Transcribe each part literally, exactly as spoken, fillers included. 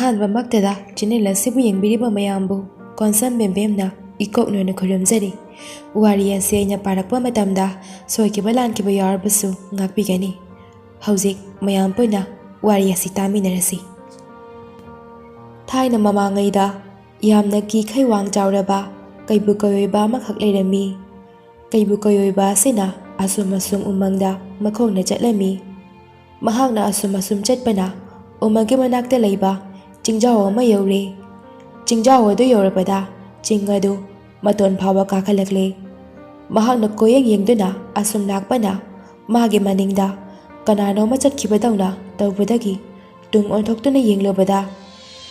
ꯑꯍꯥꯟꯕꯃꯛꯇꯗ channel ꯑꯁꯤꯕꯨ ꯌꯦꯡꯕꯤꯔꯤꯕ ꯃꯌꯥꯝꯕꯨ ꯀꯣꯟꯁꯝ ꯕꯦꯝꯕꯦꯝꯅ ꯏꯀꯣꯛ ꯅꯣꯏꯅ ꯈꯨꯔꯨꯝꯖꯔꯤ꯫ ꯋꯥꯔꯤ ꯑꯁꯤ ꯑꯩꯅ ꯄꯥꯔꯛꯄ ꯃꯇꯝꯗ ꯁꯣꯏꯈꯤꯕ ꯂꯥꯟꯈꯤꯕ ꯌꯥꯎꯔꯕꯁꯨ ꯉꯥꯛꯄꯤꯒꯅꯤ꯫ ꯍꯧꯖꯤꯛ ꯃꯌꯥꯝ ꯄꯨꯟꯅ ꯋꯥꯔꯤ ꯑꯁꯤ ꯇꯥꯃꯤꯟꯅꯔꯁꯤ꯫ ꯊꯥꯏꯅ ꯃꯃꯥꯡꯉꯩꯗ ꯌꯥꯝꯅ ꯀꯤꯈꯩ ꯋꯥꯡ ꯆꯥꯎꯔꯕ ꯀꯩꯕꯨ ꯀꯩꯑꯣꯏꯕ ꯑꯃꯈꯛ ꯂꯩꯔꯝꯃꯤ꯫ ꯀꯩꯕꯨ ꯀꯩꯑꯣꯏꯕ ꯑꯁꯤꯅ ꯑꯁꯨꯝ ꯑꯁꯨꯝ ꯎꯃꯪꯗ ꯃꯈꯣꯡꯅ ꯆꯠꯂꯝꯃꯤ꯫ ꯃꯍꯥꯛꯅ ꯑꯁꯨꯝ ꯑꯁꯨꯝ ꯆꯠꯄꯅ ꯎꯃꯪꯒꯤ ꯃꯅꯥꯛꯇ ꯂꯩꯕ ꯆꯤꯡꯖꯥꯎ ꯑꯃ ꯌꯧꯔꯦ꯫ ꯆꯤꯡꯖꯥꯎ ꯑꯗꯨ ꯌꯧꯔꯕꯗ ꯆꯤꯡ ꯑꯗꯨ ꯃꯇꯣꯟ ꯐꯥꯎꯕ ꯀꯥꯈꯠꯂꯛꯂꯦ꯫ ꯃꯍꯥꯛꯅ ꯀꯣꯏꯌꯦꯡ ꯌꯦꯡꯗꯨꯅ ꯑꯁꯨꯝ ꯂꯥꯛꯄꯅ ꯃꯥꯒꯤ ꯃꯅꯤꯡꯗ ꯀꯅꯥꯅꯣꯃ ꯆꯠꯈꯤꯕꯗꯧꯅ ꯇꯧꯕꯗꯒꯤ ꯇꯨꯡ ꯑꯣꯟꯊꯣꯛꯇꯨꯅ ꯌꯦꯡꯂꯨꯕꯗ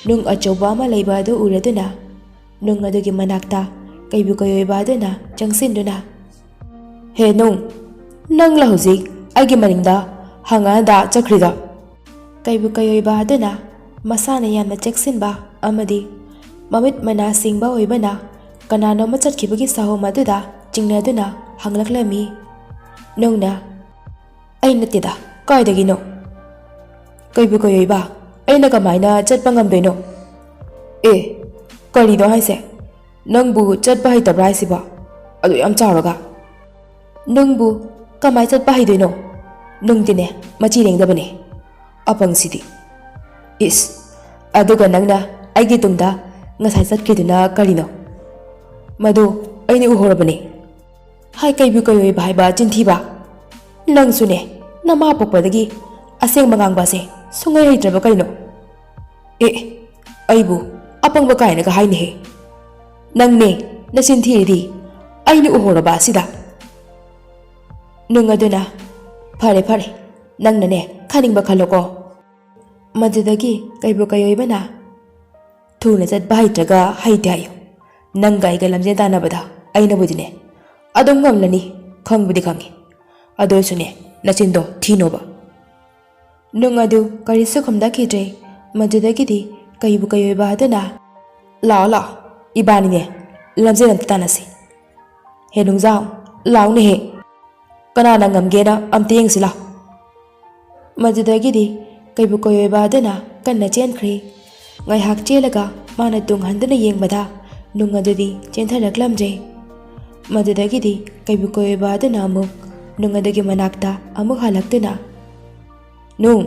ꯅꯨꯡ ꯑꯆꯧꯕ ꯑꯃ ꯂꯩꯕ ꯑꯗꯨ ꯎꯔꯗꯨꯅ ꯅꯨꯡ ꯑꯗꯨꯒꯤ ꯃꯅꯥꯛꯇ ꯀꯩꯕꯨ ꯀꯩꯑꯣꯏꯕ ꯑꯗꯨꯅ ꯆꯪꯁꯤꯟꯗꯨꯅ, "ꯍꯦ ꯅꯨꯡ, ꯅꯪꯂ ꯍꯧꯖꯤꯛ ꯑꯩꯒꯤ ꯃꯅꯤꯡꯗ ꯍꯪꯉꯛꯑꯗ ꯆꯠꯈ꯭ꯔꯤꯗꯣ?" ꯀꯩꯕꯨ ꯀꯩꯑꯣꯏꯕ ꯑꯗꯨꯅ ꯃꯁꯥꯅ ꯌꯥꯝꯅ ꯆꯦꯛꯁꯤꯟꯕ ꯑꯃꯗꯤ ꯃꯃꯤꯠ ꯃꯅꯥ ꯁꯤꯡꯕ ꯑꯣꯏꯕꯅ ꯀꯅꯥꯅꯣꯃ ꯆꯠꯈꯤꯕꯒꯤ ꯁꯥꯍꯣꯝ ꯑꯗꯨꯗ ꯆꯤꯡꯅꯗꯨꯅ ꯍꯪꯂꯛꯂꯝꯃꯤ꯫ ꯅꯨꯡꯅ, "ꯑꯩ ꯅꯠꯇꯦꯗ, ꯀꯥꯏꯗꯒꯤꯅꯣ?" "ꯀꯩꯕꯨ ꯀꯩꯑꯣꯏꯕ, ꯑꯩꯅ ꯀꯃꯥꯏꯅ ꯆꯠꯄ ꯉꯝꯗꯣꯏꯅꯣ?" "ꯑꯦ, ꯀꯔꯤꯅꯣ ꯍꯥꯏꯁꯦ? ꯅꯪꯕꯨ ꯆꯠꯄ ꯍꯩꯇꯕ꯭ꯔꯥ ꯍꯥꯏꯁꯤꯕꯣ? ꯑꯗꯨ ꯌꯥꯝ ꯆꯥꯎꯔꯒ?" "ꯅꯨꯡꯕꯨ ꯀꯃꯥꯏ ꯆꯠꯄ ꯍꯩꯗꯣꯏꯅꯣ? ꯅꯨꯡꯗꯤꯅꯦ ꯃꯆꯤ ꯂꯦꯡꯗꯕꯅꯦ꯫ ꯑꯄꯪꯁꯤꯗꯤ꯫ ꯏꯁ, ꯑꯗꯨꯒ ꯅꯪꯅ ꯑꯩꯒꯤ ꯇꯨꯡꯗ ꯉꯁꯥꯏ ꯆꯠꯈ꯭ꯔꯤꯗꯨꯅ ꯀꯔꯤꯅꯣ?" "ꯃꯗꯨ ꯑꯩꯅ ꯎꯍꯧꯔꯕꯅꯦ꯫" "ꯍꯥꯏ, ꯀꯩꯕꯨ ꯀꯩꯑꯣꯏꯕ ꯍꯥꯏꯕ ꯆꯤꯟꯊꯤꯕ! ꯅꯪꯁꯨꯅꯦ, ꯅꯃꯥ ꯄꯣꯛꯄꯗꯒꯤ ꯑꯁꯦꯡꯕ ꯉꯥꯡꯕꯁꯦ ꯁꯨꯡꯍꯩ ꯍꯩꯇ꯭ꯔꯕ ꯀꯩꯅꯣ?" "ꯑꯦ, ꯑꯩꯕꯨ ꯑꯄꯪꯕ ꯀꯥꯏꯅꯒ ꯍꯥꯏꯅꯦꯍꯦ꯫ ꯅꯪꯅꯦ ꯅꯆꯤꯟ ꯊꯤꯔꯤꯗꯤ, ꯑꯩꯅ ꯎꯍꯧꯔꯕ ꯑꯁꯤꯗ?" ꯅꯨꯡ ꯑꯗꯨꯅ, "ꯐꯔꯦ, ꯐꯔꯦ, ꯅꯪꯅꯅꯦ ꯈꯟꯅꯤꯡꯕ ꯈꯜꯂꯣꯀꯣ꯫" ꯃꯗꯨꯗꯒꯤ ꯀꯩꯕꯨ ꯀꯩꯑꯣꯏꯕꯅ, "ꯊꯨꯅ ꯆꯠꯄ ꯍꯩꯇ꯭ꯔꯒ ꯍꯩꯇꯦ ꯍꯥꯏꯌꯨ꯫ ꯅꯪꯒ ꯑꯩꯒ ꯂꯝꯖꯦꯟ ꯇꯥꯟꯅꯕꯗ ꯑꯩꯅꯕꯨꯗꯤꯅꯦ ꯑꯗꯨꯝ ꯉꯝꯂꯅꯤ, ꯈꯪꯕꯨꯗꯤ ꯈꯪꯉꯤ꯫ ꯑꯗꯨ ꯑꯣꯏꯁꯨꯅꯦ, ꯅꯆꯤꯟꯗꯣ ꯊꯤꯅꯣꯕ꯫" ꯅꯨꯡ ꯑꯗꯨ ꯀꯔꯤꯁꯨ ꯈꯨꯝꯂꯛꯈꯤꯗ꯭ꯔꯦ꯫ ꯃꯗꯨꯗꯒꯤꯗꯤ ꯀꯩꯕꯨ ꯀꯩꯑꯣꯏꯕ ꯑꯗꯨꯅ, "ꯂꯥꯛꯑꯣ, ꯂꯥꯛꯑꯣ, ꯏꯕꯥꯅꯤꯅꯦ ꯂꯝꯖꯦꯜ ꯑꯝꯇ ꯇꯥꯟꯅꯁꯤ꯫ ꯍꯦ ꯅꯨꯡꯖꯥꯎ, ꯂꯥꯎꯅꯦꯍꯦ꯫ ꯀꯅꯥꯅ ꯉꯝꯒꯦꯅ ꯑꯝꯇ ꯌꯦꯡꯁꯤ ꯂꯥꯎ꯫" ꯃꯗꯨꯗꯒꯤꯗꯤ ꯀꯩꯕꯨ ꯀꯩꯑꯣꯏꯕ ꯑꯗꯨꯅ ꯀꯟꯅ ꯆꯦꯟꯈ꯭ꯔꯦ꯫ ꯉꯥꯏꯍꯥꯛ ꯆꯦꯜꯂꯒ ꯃꯥꯅ ꯇꯨꯡ ꯍꯟꯗꯨꯅ ꯌꯦꯡꯕꯗ ꯅꯨꯡ ꯑꯗꯨꯗꯤ ꯆꯦꯟꯊꯔꯛꯂꯝꯗ꯭ꯔꯦ꯫ ꯃꯗꯨꯗꯒꯤꯗꯤ ꯀꯩꯕꯨ ꯀꯩꯑꯣꯏꯕ ꯑꯗꯨꯅ ꯑꯃꯨꯛ ꯅꯨꯡ ꯑꯗꯨꯒꯤ ꯃꯅꯥꯛꯇ ꯑꯃꯨꯛ ꯍꯜꯂꯛꯇꯨꯅ, "ꯅꯨꯡ,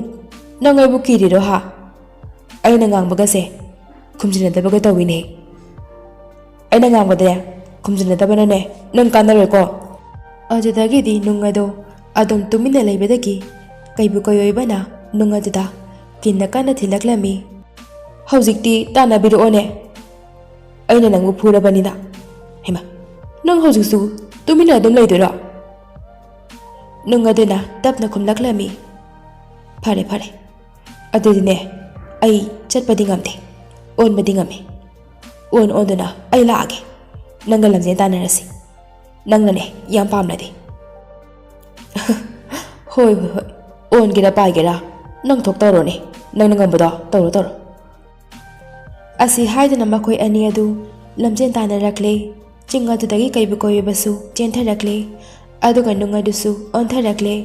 ꯅꯪ ꯑꯩꯕꯨ ꯀꯤꯔꯤꯔꯣ ꯍꯥ? ꯑꯩꯅ ꯉꯥꯡꯕꯒꯁꯦ ꯈꯨꯝꯖꯤꯟꯅꯗꯕꯒ ꯇꯧꯏꯅꯦ꯫ ꯑꯩꯅ ꯉꯥꯡꯕꯗꯅꯦ ꯈꯨꯝꯖꯤꯟꯅꯗꯕꯅꯅꯦ ꯅꯪ ꯀꯥꯟꯅꯔꯣꯏꯀꯣ꯫" ꯑꯗꯨꯗꯒꯤꯗꯤ ꯅꯨꯡ ꯑꯗꯣ ꯑꯗꯨꯝ ꯇꯨꯃꯤꯟꯅ ꯂꯩꯕꯗꯒꯤ ꯀꯩꯕꯨ ꯀꯩꯑꯣꯏꯕꯅ ꯅꯨꯡ ꯑꯗꯨꯗ ꯀꯤꯟꯅ ꯀꯟꯅ ꯊꯤꯜꯂꯛꯂꯝꯃꯤ꯫ "ꯍꯧꯖꯤꯛꯇꯤ ꯇꯥꯟꯅꯕꯤꯔꯛꯑꯣꯅꯦ꯫ ꯑꯩꯅ ꯅꯪꯕꯨ ꯐꯨꯔꯕꯅꯤꯅ꯫" "ꯍꯩꯃꯥ, ꯅꯪ ꯍꯧꯖꯤꯛꯁꯨ ꯇꯨꯃꯤꯟꯅ ꯑꯗꯨꯝ ꯂꯩꯗꯣꯏꯔꯣ?" ꯅꯨꯡ ꯑꯗꯨꯅ ꯇꯞꯅ ꯈꯨꯝꯂꯛꯂꯝꯃꯤ꯫ "ꯐꯔꯦ, ꯐꯔꯦ꯫ ꯑꯗꯨꯗꯤꯅꯦ, ꯑꯩ ꯆꯠꯄꯗꯤ ꯉꯝꯗꯦ, ꯑꯣꯟꯕꯗꯤ ꯉꯝꯃꯤ꯫ ꯑꯣꯟ ꯑꯣꯟꯗꯨꯅ ꯑꯩ ꯂꯥꯛꯑꯒꯦ꯫ ꯅꯪꯒ ꯂꯝꯖꯦꯟ ꯇꯥꯟꯅꯔꯁꯤ꯫ ꯅꯪꯅꯅꯦ ꯌꯥꯝ ꯄꯥꯝꯂꯗꯤ꯫" "ꯍꯣꯏ, ꯍꯣꯏ, ꯍꯣꯏ꯫ ꯑꯣꯟꯒꯦꯔꯥ ꯄꯥꯏꯒꯦꯔꯥ, ꯅꯪ ꯊꯣꯛ ꯇꯧꯔꯣꯅꯦ꯫ ꯅꯪꯅ ꯉꯝꯕꯗꯣ ꯇꯧꯔꯣ, ꯇꯧꯔꯣ꯫" ꯑꯁꯤ ꯍꯥꯏꯗꯨꯅ ꯃꯈꯣꯏ ꯑꯅꯤ ꯑꯗꯨ ꯂꯝꯖꯦꯟ ꯇꯥꯟꯅꯔꯛꯂꯦ꯫ ꯆꯤꯡ ꯑꯗꯨꯗꯒꯤ ꯀꯩꯕꯨ ꯀꯩꯑꯣꯏꯕꯁꯨ ꯆꯦꯟꯊꯔꯛꯂꯦ, ꯑꯗꯨꯒ ꯅꯨꯡ ꯑꯗꯨꯁꯨ ꯑꯣꯟꯊꯔꯛꯂꯦ꯫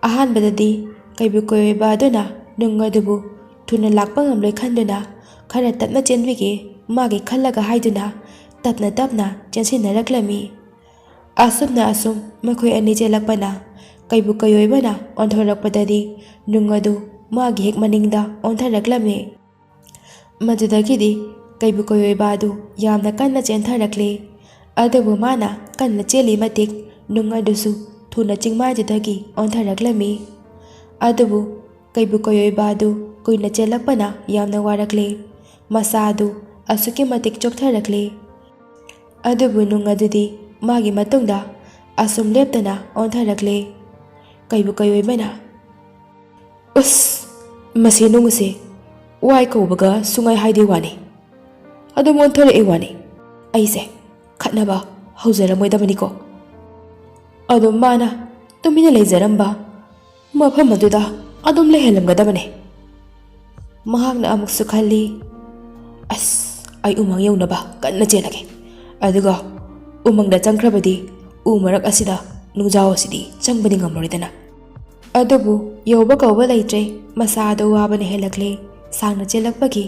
ꯑꯍꯥꯟꯕꯗꯗꯤ ꯀꯩꯕꯨ ꯀꯩꯑꯣꯏꯕ ꯑꯗꯨꯅ ꯅꯨꯡ ꯑꯗꯨꯕꯨ ꯊꯨꯅ ꯂꯥꯛꯄ ꯉꯝꯂꯣꯏ ꯈꯟꯗꯨꯅ ꯈꯔ ꯇꯞꯅ ꯆꯦꯟꯕꯤꯒꯦ, ꯃꯥꯒꯤ ꯈꯜꯂꯒ ꯍꯥꯏꯗꯨꯅ ꯇꯞꯅ ꯇꯞꯅ ꯆꯦꯟꯁꯤꯟꯅꯔꯛꯂꯝꯃꯤ꯫ ꯑꯁꯨꯝꯅ ꯑꯁꯨꯝ ꯃꯈꯣꯏ ꯑꯅꯤ ꯆꯦꯜꯂꯛꯄꯅ ꯀꯩꯕꯨ ꯀꯩꯑꯣꯏꯕꯅ ꯑꯣꯟꯊꯣꯔꯛꯄꯗꯗꯤ ꯅꯨꯡ ꯑꯗꯨ ꯃꯥꯒꯤ ꯍꯦꯛ ꯃꯅꯤꯡꯗ ꯑꯣꯟꯊꯔꯛꯂꯝꯃꯤ꯫ ꯃꯗꯨꯗꯒꯤꯗꯤ ꯀꯩꯕꯨ ꯀꯩꯑꯣꯏꯕ ꯑꯗꯨ ꯌꯥꯝꯅ ꯀꯟꯅ ꯆꯦꯟꯊꯔꯛꯂꯦ꯫ ꯑꯗꯨꯕꯨ ꯃꯥꯅ ꯀꯟꯅ ꯆꯦꯜꯂꯤ ꯃꯇꯤꯛ ꯅꯨꯡ ꯑꯗꯨꯁꯨ ꯊꯨꯅ ꯆꯤꯡꯃꯥꯏꯗꯨꯗꯒꯤ ꯑꯣꯟꯊꯔꯛꯂꯝꯃꯤ꯫ ꯑꯗꯨꯕꯨ ꯀꯩꯕꯨ ꯀꯩꯑꯣꯏꯕ ꯑꯗꯨ ꯀꯨꯏꯅ ꯆꯦꯜꯂꯛꯄꯅ ꯌꯥꯝꯅ ꯋꯥꯔꯛꯂꯦ꯫ ꯃꯁꯥ ꯑꯗꯨ ꯑꯁꯨꯛꯀꯤ ꯃꯇꯤꯛ ꯆꯣꯛꯊꯔꯛꯂꯦ꯫ ꯑꯗꯨꯕꯨ ꯅꯨꯡ ꯑꯗꯨꯗꯤ ꯃꯥꯒꯤ ꯃꯇꯨꯡꯗ ꯑꯁꯨꯝ ꯂꯦꯞꯇꯅ ꯑꯣꯟꯊꯔꯛꯂꯦ꯫ ꯀꯩꯕꯨ ꯀꯩꯑꯣꯏꯕꯅ, "ꯎꯁ, ꯃꯁꯤ ꯅꯨꯡ ꯑꯁꯤ ꯋꯥꯏ ꯀꯧꯕꯒ ꯁꯨꯡꯍꯥꯏ ꯍꯥꯏꯗꯦ ꯋꯥꯅꯤ꯫ ꯑꯗꯨꯝ ꯑꯣꯟꯊꯣꯔꯛꯏ ꯋꯥꯅꯤ꯫ ꯑꯩꯁꯦ ꯈꯠꯅꯕ ꯍꯧꯖꯔꯝꯃꯣꯏꯗꯕꯅꯤꯀꯣ꯫" ꯑꯗꯨꯝ ꯃꯥꯅ ꯇꯨꯃꯤꯟꯅ ꯂꯩꯖꯔꯝꯕ ꯃꯐꯝ ꯑꯗꯨꯗ ꯑꯗꯨꯝ ꯂꯩꯍꯜꯂꯝꯒꯗꯕꯅꯦ꯫ ꯃꯍꯥꯛꯅ ꯑꯃꯨꯛꯁꯨ ꯈꯜꯂꯤ, "ꯑꯁ, ꯑꯩ ꯎꯃꯪ ꯌꯧꯅꯕ ꯀꯟꯅ ꯆꯦꯜꯂꯒꯦ꯫ ꯑꯗꯨꯒ ꯎꯃꯪꯗ ꯆꯪꯈ꯭ꯔꯕꯗꯤ ꯎ ꯃꯔꯛ ꯑꯁꯤꯗ ꯅꯨꯡꯖꯥꯎ ꯑꯁꯤꯗꯤ ꯆꯪꯕꯗꯤ ꯉꯝꯂꯔꯣꯏꯗꯅ꯫" ꯑꯗꯨꯕꯨ ꯌꯧꯕ ꯀꯧꯕ ꯂꯩꯇ꯭ꯔꯦ꯫ ꯃꯁꯥ ꯑꯗꯨ ꯋꯥꯕꯅ ꯍꯦꯜꯂꯛꯂꯦ꯫ ꯁꯥꯡꯅ ꯆꯦꯜꯂꯛꯄꯒꯤ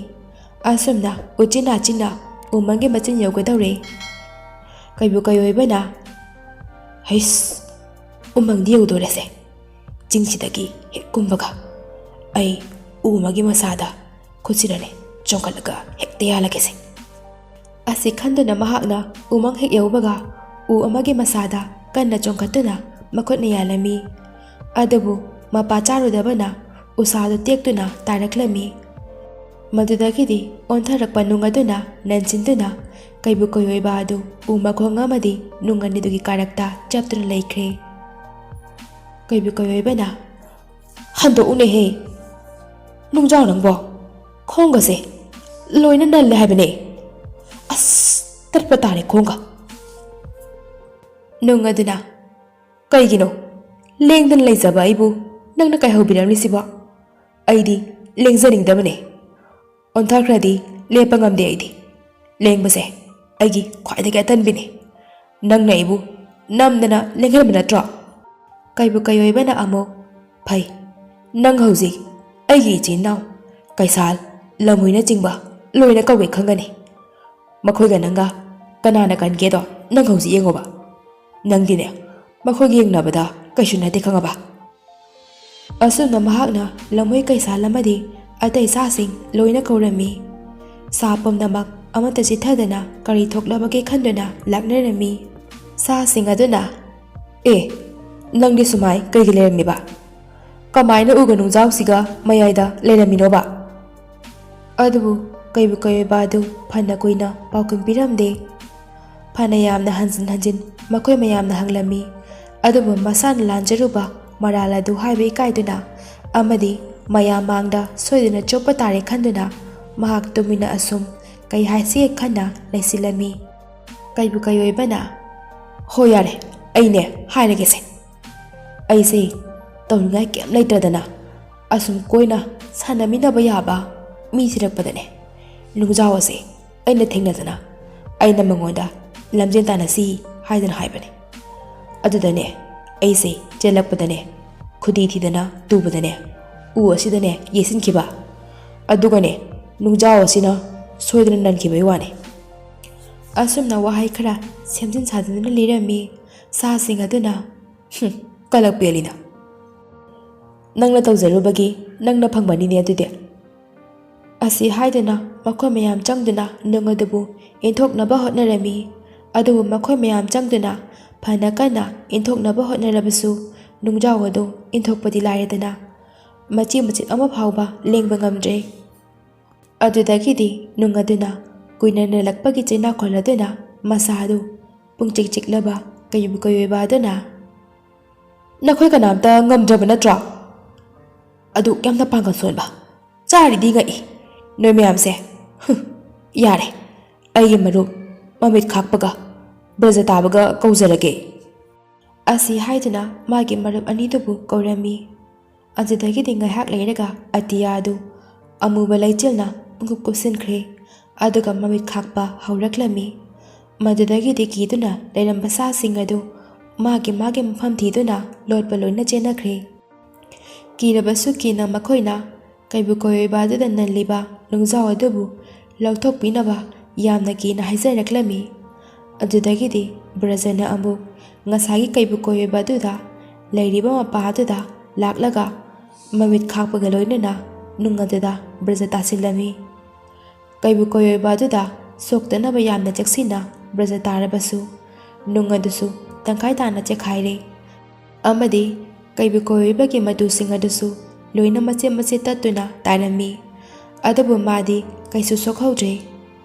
ꯑꯁꯨꯝꯅ ꯎꯆꯤꯟ ꯅꯥꯆꯤꯟꯅ ꯎꯃꯪꯒꯤ ꯃꯆꯤꯟ ꯌꯧꯒꯗꯧꯔꯦ꯫ ꯀꯩꯕꯨ ꯀꯩꯑꯣꯏꯕꯅ, "ꯍꯩꯁ, ꯎꯃꯪꯗꯤ ꯌꯧꯗꯣꯔꯦꯁꯦ꯫ ꯆꯤꯡꯁꯤꯗꯒꯤ ꯍꯦꯛ ꯀꯨꯝꯕꯒ ꯑꯩ ꯎ ꯑꯃꯒꯤ ꯃꯁꯥꯗ ꯈꯨꯠꯁꯤꯅꯅꯦ ꯆꯣꯡꯈꯠꯂꯒ ꯍꯦꯛꯇ ꯌꯥꯜꯂꯒꯦꯁꯦ"꯫ ꯑꯁꯤ ꯈꯟꯗꯨꯅ ꯃꯍꯥꯛꯅ ꯎꯃꯪ ꯍꯦꯛ ꯌꯧꯕꯒ ꯎ ꯑꯃꯒꯤ ꯃꯁꯥꯗ ꯀꯟꯅ ꯆꯣꯡꯈꯠꯇꯨꯅ ꯃꯈꯨꯠꯅ ꯌꯥꯜꯂꯝꯃꯤ꯫ ꯑꯗꯨꯕꯨ ꯃꯄꯥ ꯆꯥꯔꯨꯗꯕꯅ ꯎꯁꯥꯗꯨ ꯇꯦꯛꯇꯨꯅ ꯇꯥꯔꯛꯂꯝꯃꯤ꯫ ꯃꯗꯨꯗꯒꯤꯗꯤ ꯑꯣꯟꯊꯔꯛꯄ ꯅꯨꯡ ꯑꯗꯨꯅ ꯅꯟꯁꯤꯟꯗꯨꯅ ꯀꯩꯕꯨ ꯀꯩꯑꯣꯏꯕ ꯑꯗꯨ ꯎ ꯃꯈꯣꯡ ꯑꯃꯗꯤ ꯅꯨꯡ ꯑꯅꯤꯗꯨꯒꯤ ꯀꯥꯔꯛꯇ ꯆꯞꯇꯨꯅ ꯂꯩꯈ꯭ꯔꯦ꯫ ꯀꯩꯕꯨ ꯀꯩꯑꯣꯏꯕꯅ, "ꯍꯟꯗꯣꯛꯎꯅꯦꯍꯦ, ꯅꯨꯡꯖꯥꯎ ꯅꯪꯕꯣ, ꯈꯣꯡꯒꯁꯦ ꯂꯣꯏꯅ ꯅꯜꯂꯦ ꯍꯥꯏꯕꯅꯦ꯫ ꯑꯁ, ꯇꯠꯄ ꯇꯥꯔꯦ ꯈꯣꯡꯒ"꯫ ꯅꯨꯡ ꯑꯗꯨꯅ, "ꯀꯩꯒꯤꯅꯣ ꯂꯦꯡꯗꯅ ꯂꯩꯖꯕ ꯑꯩꯕꯨ ꯅꯪꯅ ꯀꯩꯍꯧꯕꯤꯔꯝꯂꯤꯁꯤꯕꯣ? ꯑꯩꯗꯤ ꯂꯦꯡꯖꯅꯤꯡꯗꯕꯅꯦ꯫ ꯑꯣꯟꯊꯈ꯭ꯔꯗꯤ ꯂꯦꯞꯄ ꯉꯝꯗꯦ ꯑꯩꯗꯤ꯫ ꯂꯦꯡꯕꯁꯦ ꯑꯩꯒꯤ ꯈ꯭ꯋꯥꯏꯗꯒꯤ ꯑꯇꯟꯕꯤꯅꯤ꯫ ꯅꯪꯅ ꯑꯩꯕꯨ ꯅꯝꯗꯅ ꯂꯦꯡꯍꯟꯕ ꯅꯠꯇ꯭ꯔꯣ?" ꯀꯩꯕꯨ ꯀꯩꯑꯣꯏꯕꯅ ꯑꯃꯨꯛ, "ꯐꯩ, ꯅꯪ ꯍꯧꯖꯤꯛ ꯑꯩꯒꯤ ꯏꯆꯤꯟ ꯏꯅꯥꯎ ꯀꯩꯁꯥꯜ, ꯂꯝꯍꯨꯏꯅꯆꯤꯡꯕ ꯂꯣꯏꯅ ꯀꯧꯒꯦ ꯈꯪꯒꯅꯤ꯫ ꯃꯈꯣꯏꯒ ꯅꯪꯒ ꯀꯅꯥꯅ ꯀꯟꯒꯦꯗꯣ ꯅꯪ ꯍꯧꯖꯤꯛ ꯌꯦꯡꯉꯣꯕ꯫ ꯅꯪꯗꯤꯅꯦ, ꯃꯈꯣꯏꯒ ꯌꯦꯡꯅꯕꯗ ꯀꯩꯁꯨ ꯅꯠꯇꯦ, ꯈꯪꯉꯕ?" ꯑꯁꯨꯝꯅ ꯃꯍꯥꯛꯅ ꯂꯝꯍꯨꯏ ꯀꯩꯁꯥꯜ ꯑꯃꯗꯤ ꯑꯇꯩ ꯁꯥꯁꯤꯡ ꯂꯣꯏꯅ ꯀꯧꯔꯝꯃꯤ꯫ ꯁꯥ ꯄꯨꯝꯅꯃꯛ ꯑꯃꯠꯇ ꯆꯤꯠꯊꯗꯅ ꯀꯔꯤ ꯊꯣꯛꯂꯕꯒꯦ ꯈꯟꯗꯨꯅ ꯂꯥꯛꯅꯔꯝꯃꯤ꯫ ꯁꯥꯁꯤꯡ ꯑꯗꯨꯅ, "ꯑꯦ, ꯅꯪꯗꯤ ꯁꯨꯃꯥꯏ ꯀꯩꯒꯤ ꯂꯩꯔꯝꯃꯤꯕ? ꯀꯃꯥꯏꯅ ꯎꯒ ꯅꯨꯡꯖꯥꯎꯁꯤꯒ ꯃꯌꯥꯏꯗ ꯂꯩꯔꯝꯃꯤꯅꯣꯕ?" ꯑꯗꯨꯕꯨ ꯀꯩꯕꯨ ꯀꯩꯑꯣꯏꯕ ꯑꯗꯨ ꯐꯅ ꯀꯨꯏꯅ ꯄꯥꯎꯈꯨꯝ ꯄꯤꯔꯝꯗꯦ꯫ ꯐꯅ ꯌꯥꯝꯅ ꯍꯟꯖꯤꯟ ꯍꯟꯖꯤꯟ ꯃꯈꯣꯏ ꯃꯌꯥꯝꯅ ꯍꯪꯂꯝꯃꯤ, ꯑꯗꯨꯕꯨ ꯃꯁꯥꯅ ꯂꯥꯟꯖꯔꯨꯕ ꯃꯔꯥꯜ ꯑꯗꯨ ꯍꯥꯏꯕ ꯏꯀꯥꯏꯗꯨꯅ ꯑꯃꯗꯤ ꯃꯌꯥꯝ ꯃꯥꯡꯗ ꯁꯣꯏꯗꯅ ꯆꯣꯞꯄ ꯇꯥꯔꯦ ꯈꯟꯗꯨꯅ ꯃꯍꯥꯛ ꯇꯨꯃꯤꯟꯅ ꯑꯁꯨꯝ ꯀꯩ ꯍꯥꯏꯁꯤꯒꯦ ꯈꯟꯅ ꯂꯩꯁꯤꯜꯂꯝꯃꯤ꯫ ꯀꯩꯕꯨ ꯀꯩꯑꯣꯏꯕꯅ, "ꯍꯣ ꯌꯥꯔꯦ, ꯑꯩꯅꯦ ꯍꯥꯏꯔꯒꯦꯁꯦ꯫ ꯑꯩꯁꯦ ꯇꯧꯅꯤꯡꯉꯥꯏ ꯀꯩꯝ ꯂꯩꯇ꯭ꯔꯗꯅ ꯑꯁꯨꯝ ꯀꯣꯏꯅ ꯁꯥꯟꯅꯃꯤꯟꯅꯕ ꯌꯥꯕ ꯃꯤ ꯊꯤꯔꯛꯄꯗꯅꯦ, ꯅꯨꯡꯖꯥꯎ ꯑꯁꯦ ꯑꯩꯅ ꯊꯦꯡꯅꯗꯅ ꯑꯩꯅ ꯃꯉꯣꯟꯗ ꯂꯝꯖꯦꯟ ꯇꯥꯟꯅꯁꯤ ꯍꯥꯏꯗꯅ ꯍꯥꯏꯕꯅꯦ꯫ ꯑꯗꯨꯗꯅꯦ ꯑꯩꯁꯦ ꯆꯦꯜꯂꯛꯄꯗꯅꯦ ꯈꯨꯗꯤ ꯊꯤꯗꯅ ꯇꯨꯕꯗꯅꯦ ꯎ ꯑꯁꯤꯗꯅꯦ ꯌꯩꯁꯤꯟꯈꯤꯕ꯫ ꯑꯗꯨꯒꯅꯦ ꯅꯨꯡꯖꯥꯎ ꯑꯁꯤꯅ ꯁꯣꯏꯗꯅ ꯅꯟꯈꯤꯕꯒꯤ ꯋꯥꯅꯤ꯫ ꯑꯁꯨꯝꯅ ꯋꯥꯍꯩ ꯈꯔ ꯁꯦꯝꯖꯤꯟ ꯁꯥꯖꯤꯟꯗꯨꯅ ꯂꯤꯔꯝꯃꯤ꯫ ꯁꯥꯁꯤꯡ ꯑꯗꯨꯅ, "ꯍꯨꯝ, ꯀꯂꯛ ꯄꯦꯜꯂꯤꯗ꯫ ꯅꯪꯅ ꯇꯧꯖꯔꯨꯕꯒꯤ ꯅꯪꯅ ꯐꯪꯕꯅꯤꯅꯦ ꯑꯗꯨꯗꯤ"꯫ ꯑꯁꯤ ꯍꯥꯏꯗꯨꯅ ꯃꯈꯣꯏ ꯃꯌꯥꯝ ꯆꯪꯗꯨꯅ ꯅꯨꯡ ꯑꯗꯨꯕꯨ ꯏꯟꯊꯣꯛꯅꯕ ꯍꯣꯠꯅꯔꯝꯃꯤ꯫ ꯑꯗꯨꯕꯨ ꯃꯈꯣꯏ ꯃꯌꯥꯝ ꯆꯪꯗꯨꯅ ꯐꯅ ꯀꯟꯅ ꯏꯟꯊꯣꯛꯅꯕ ꯍꯣꯠꯅꯔꯕꯁꯨ ꯅꯨꯡꯖꯥꯎ ꯑꯗꯨ ꯏꯟꯊꯣꯛꯄꯗꯤ ꯂꯥꯏꯔꯗꯅ ꯃꯆꯤ ꯃꯆꯤꯠ ꯑꯃ ꯐꯥꯎꯕ ꯂꯦꯡꯕ ꯉꯝꯗ꯭ꯔꯦ꯫ ꯑꯗꯨꯗꯒꯤꯗꯤ ꯅꯨꯡ ꯑꯗꯨꯅ ꯀꯨꯏꯅ ꯅꯦꯜꯂꯛꯄꯒꯤ ꯆꯩꯅꯥꯈꯣꯜ ꯑꯗꯨꯅ ꯃꯁꯥ ꯑꯗꯨ ꯄꯨꯡꯆꯤꯛ ꯆꯤꯛꯂꯕ ꯀꯩꯕꯨ ꯀꯩꯑꯣꯏꯕ ꯑꯗꯨꯅ, "ꯅꯈꯣꯏ ꯀꯅꯥꯝꯇ ꯉꯝꯗ꯭ꯔꯕ ꯅꯠꯇ꯭ꯔꯣ? ꯑꯗꯨ ꯌꯥꯝꯅ ꯄꯥꯡꯒꯜ ꯁꯣꯟꯕ꯫ ꯆꯥꯔꯤꯗꯤ ꯉꯛꯏ꯫ ꯅꯣꯏ ꯃꯌꯥꯝꯁꯦ꯫ ꯍꯨꯝ, ꯌꯥꯔꯦ꯫ ꯑꯩꯒꯤ ꯃꯔꯨꯞ ꯃꯃꯤꯠ ꯈꯥꯛꯄꯒ ꯕ꯭ꯔꯖ ꯇꯥꯕꯒ ꯀꯧꯖꯔꯒꯦ"꯫ ꯑꯁꯤ ꯍꯥꯏꯗꯨꯅ ꯃꯥꯒꯤ ꯃꯔꯨꯞ ꯑꯅꯤꯗꯨꯕꯨ ꯀꯧꯔꯝꯃꯤ꯫ ꯑꯗꯨꯗꯒꯤꯗꯤ ꯉꯥꯏꯍꯥꯛ ꯂꯩꯔꯒ ꯑꯇꯤꯌꯥ ꯑꯗꯨ ꯑꯃꯨꯕ ꯂꯩꯆꯤꯜꯅ ꯄꯨꯡꯀꯨꯞ ꯀꯨꯞꯁꯤꯟꯈ꯭ꯔꯦ꯫ ꯑꯗꯨꯒ ꯃꯃꯤꯠ ꯈꯥꯛꯄ ꯍꯧꯔꯛꯂꯝꯃꯤ꯫ ꯃꯗꯨꯗꯒꯤꯗꯤ ꯀꯤꯗꯨꯅ ꯂꯩꯔꯝꯕ ꯁꯥꯁꯤꯡ ꯑꯗꯨ ꯃꯥꯒꯤ ꯃꯥꯒꯤ ꯃꯐꯝ ꯊꯤꯗꯨꯅ ꯂꯣꯠꯄ ꯂꯣꯏꯅ ꯆꯦꯟꯅꯈ꯭ꯔꯦ꯫ ꯀꯤꯔꯕꯁꯨ ꯀꯤꯅ ꯃꯈꯣꯏꯅ ꯀꯩꯕꯨ ꯀꯩꯑꯣꯏꯕ ꯑꯗꯨꯗ ꯅꯜꯂꯤꯕ ꯅꯨꯡꯖꯥꯎ ꯑꯗꯨꯕꯨ ꯂꯧꯊꯣꯛꯄꯤꯅꯕ ꯌꯥꯝꯅ ꯀꯤꯅ ꯍꯥꯏꯖꯔꯛꯂꯝꯃꯤ꯫ ꯑꯗꯨꯗꯒꯤꯗꯤ ꯕ꯭ꯔꯖꯅ ꯑꯃꯨꯛ ꯉꯁꯥꯏꯒꯤ ꯀꯩꯕꯨ ꯀꯩꯑꯣꯏꯕ ꯑꯗꯨꯗ ꯂꯩꯔꯤꯕ ꯃꯄꯥ ꯑꯗꯨꯗ ꯂꯥꯛꯂꯒ ꯃꯃꯤꯠ ꯈꯥꯛꯄꯒ ꯂꯣꯏꯅꯅ ꯅꯨꯡ ꯑꯗꯨꯗ ꯕ꯭ꯔꯖ ꯇꯥꯁꯤꯜꯂꯝꯃꯤ꯫ ꯀꯩꯕꯨ ꯀꯩꯑꯣꯏꯕ ꯑꯗꯨꯗ ꯁꯣꯛꯇꯅꯕ ꯌꯥꯝꯅ ꯆꯦꯛꯁꯤꯟꯅ ꯕ꯭ꯔꯖ ꯇꯥꯔꯕꯁꯨ ꯅꯨꯡ ꯑꯗꯨꯁꯨ ꯇꯪꯈꯥꯏ ꯇꯥꯅ ꯆꯦꯛꯈꯥꯏꯔꯦ꯫ ꯑꯃꯗꯤ ꯀꯩꯕꯨ ꯀꯣꯏꯔꯤꯕꯒꯤ ꯃꯇꯨꯁꯤꯡ ꯑꯗꯨꯁꯨ ꯂꯣꯏꯅ ꯃꯆꯦꯠ ꯃꯆꯦꯠ ꯇꯠꯇꯨꯅ ꯇꯥꯔꯝꯃꯤ꯫ ꯑꯗꯨꯕꯨ ꯃꯥꯗꯤ ꯀꯩꯁꯨ ꯁꯣꯛꯍꯧꯗ꯭ꯔꯦ꯫